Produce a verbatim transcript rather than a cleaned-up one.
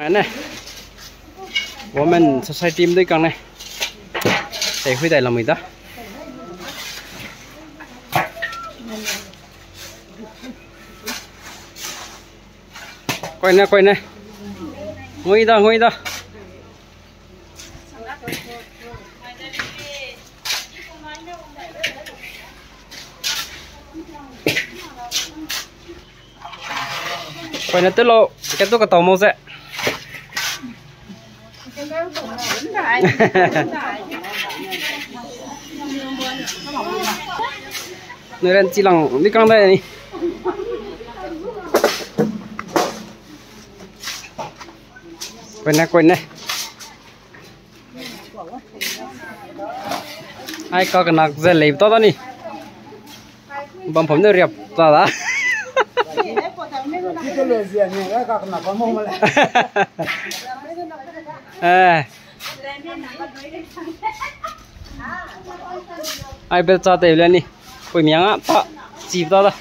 Ne. Women society medei kang ne. Tei hui dai lamui da. Koi ne, koi ne. Ngui da, ngui da. Koi ne te lo, ke tu ka tau mo ze. Nui ran chi lang di kang dai ni. Koi ne, koi ne. Ai, kakenak ze lei ta da ni. Bam pam ne riap ta da. Eh. Ai, bel cha tei le ni. Pui miang a, ta, chi ta da.